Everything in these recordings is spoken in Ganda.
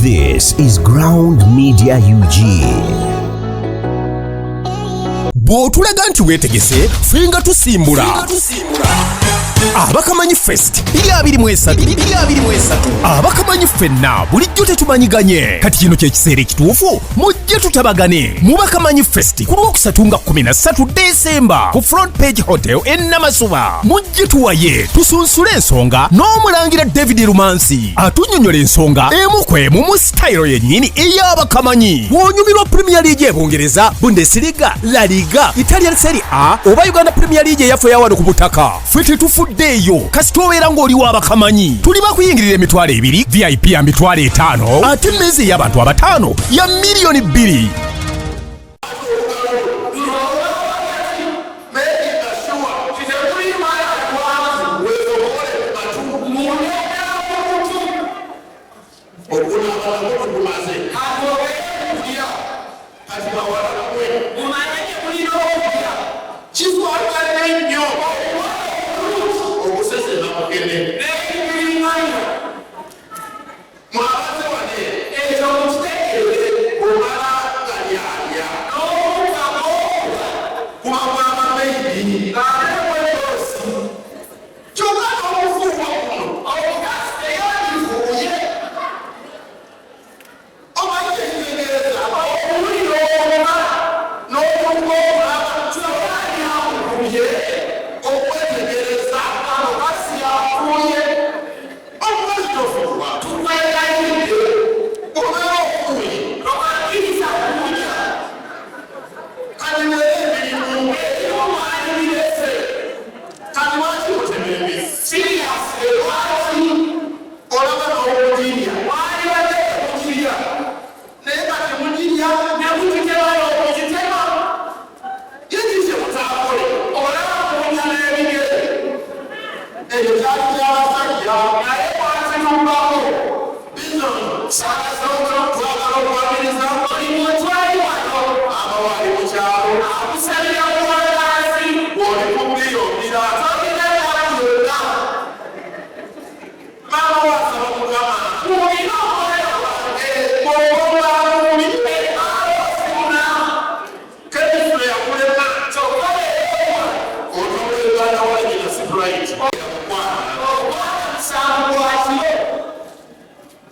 This is Ground Media UG. Bw'otulaga nti weetegese, ffe nga tusimbula Abakamanyi Fest 2023. Abakamanyi ffenna bulijjo tetumanyiganye, kati kino kye kiseera ekituufu mujje tutabagane mu Bakamanyi Fest ku Lwokusatu nga 13 Desemba ku Front Page Hotel e Namasuba. Mujje tuwaye, tusunsule ensonga n'omulangira David Lumansi atunnyonnyola ensonga emu ku emu mu sitayiro yennyini ey'Abakamanyi. Bw'onyumirwa Premier League e Bungereza, Bundesliga, La Liga, Italian Serie A oba Uganda Premier League eyaffe eyawano ku butaka, ffe tetufuddeeyo kasita obeera ng'oli w'Abakamanyi. Tuli bakuyingirira 20,000, VIP ya 50,000, ate emmeeza ey'abantu abataano ya 2 miliyoni. Kiswagane nnyo okusesema mukene mwabaze wane ekyo mukitegeere. Omala galyalya kuba bwamameidi kyokka n'omufuuwa kuno omukazi teyandifuuye. Omanyi ekitegeeza okuwulira oluma n'otuuka okulaba kyokka lyakukubye okwetegereza omukazi yafuuye. Omukazi tofuuwa, tukwegayidde obeera ofuuye tobakkiriza kuwunya. Kati leero emirimu mwalibirese, kati lwaki mutema emisi? Lwaki olaba n'obugirya walibadde okugirya, naye kati mugirya nemugitema n'okugitema yeki kye mutaakole? Olaba kuwunya n'ebigere, ekyo kyali kyabasajja naye mwakitumbako bino. Twagala okwaniriza buli muntu ali wano, abawaali mu kyalo akusabira buwangazi bw'oli ku bbiyombira tolina yonna. Maama wasaba Mukama mulina omwana wange bw'oba mubi alofuna kebifule yakulema kyokka leero otolegana wanyina Sprite ogwana musanvu gwakiro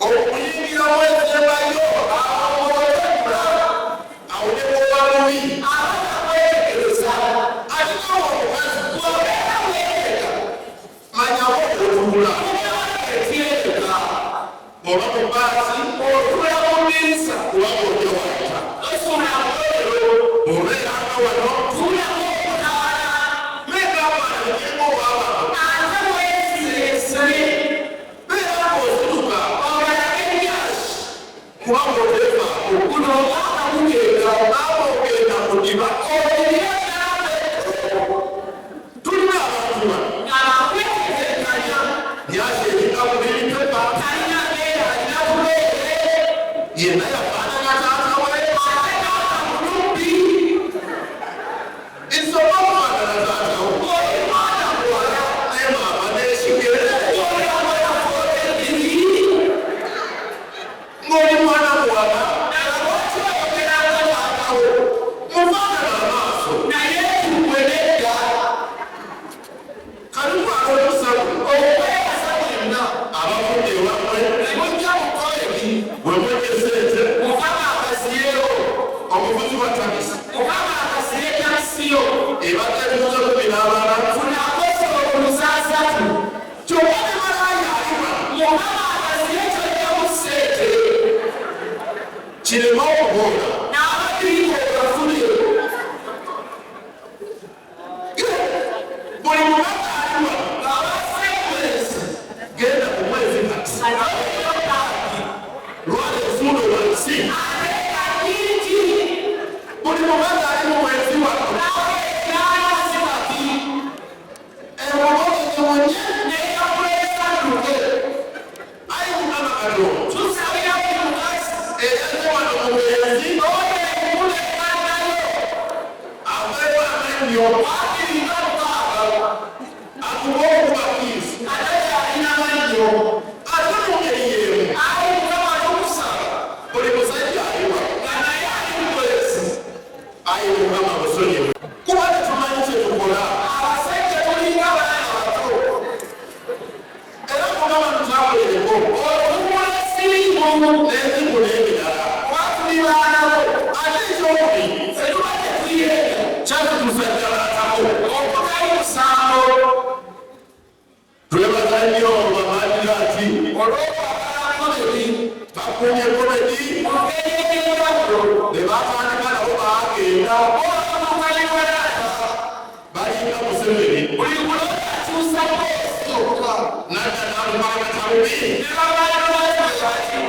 okuyingira wesembayo awotekula awo ne bwoba mubi abaana kwetegereza. Ate nawe omukazi bw'obeera weetega, manyawo otuula etyereka bw'oba mu baasi otuula mu ddirisa kubanga ojja wayita osula bweru. Bw'obeeranga wano tuulamu okutaala megabaanajenga owabano ate weesireesire beera ng'osituka obalage nyashi kubanga otevaako guno omwaka gugenda naawe ogenda mu ddiba ogirye naawe. Tulina abantu bano abakwetetekanya nyasi eringa buliripepa talina mbeera alina bubeere yenna yafaanana taata we ate taata mulumbi nsobola okufaanana taata we. Oli mwana muwala naye maama n'ekigere oyambala 42 ng'oli mwana muwala. Lwaki oyogeranga taatawo? Mufaanana amaaso naye gwe nedda. Kalitwala omusawo okwebaza mwenna abavudde ewammwe ne mujja mu kolegi bwe mujja sente. Mukama akaziyeewo omuvuzi wa takisi. Mukama akaziye takisi yo ebadde etuuze 14 funakoso oluzaasatu kyokka ne malaaya aliwa. Mukama akaziye kyojjamu ssente kireme okuboola n'abagirika ogafune. Buli mubaka aliwa abasekwesi genda ku mwezi kati lwala enfundo wansi. Buli mubaka ali mu mwezi wano emulonyenyewonye nekakulesanduke. Ayi Mukama Katonda, tusabira buli mukazi eyazze wano mu bwenzi omulekannayo aveewo amannyo akirina mukaaga akuba okubakiisi ate kyalina mannyo. Ate mu ngeri y'emu, ayi Mukama, tukusaba N'enziku n'ebirala. Oba tuli baana bo. Ate ekyokubiri, Ffe tuba tetuyenda. Kyatutuusa ddala atako. Okutali musango. Twebaza nnyo bamadirati. Olw'okwagala comedy. Bakumye comedy. Mu ngeri ey'enjawulo. Ne batandika nabo baagenda. Olw'okutuuka. Balinga Museveni. Buli kulonda akyusa boosi yokka. Nadda n'alumanga tabubi. Ne babaana bayo bwe bati.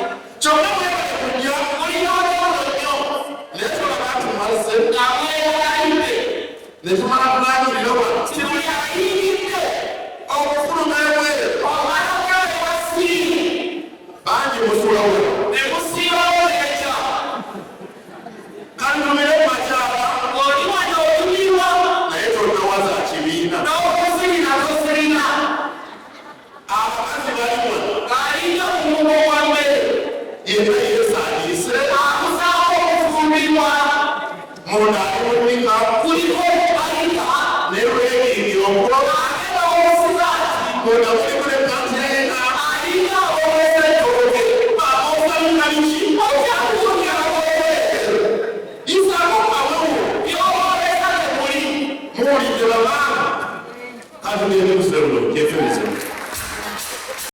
Kyokka mwebale kujja. Mulina olw'olwo nnyo. Naye tulaba tumaze. Nga mweyagalidde. Ne tumala kulangirira wano. Nti buli ayingidde. Okufuluma ebweru. Omala kuweebwa siriimu. Bangi musulawo. Ne musiibawo n'enkya. Kantumire mu bakyala. Oli wano otumirwa. Naye tonnawaza kibiina. N'okuzirina tozirina. Abakazi bali wano. Ng'alinga omumbo gwa mmere. Yenna yeesaaniise. Akusaako okufumbirwa. Munda ali mu nika. Kuliko okubalika. Ne lwegiri okwo. Ate n'omusikaati. Munda mulimu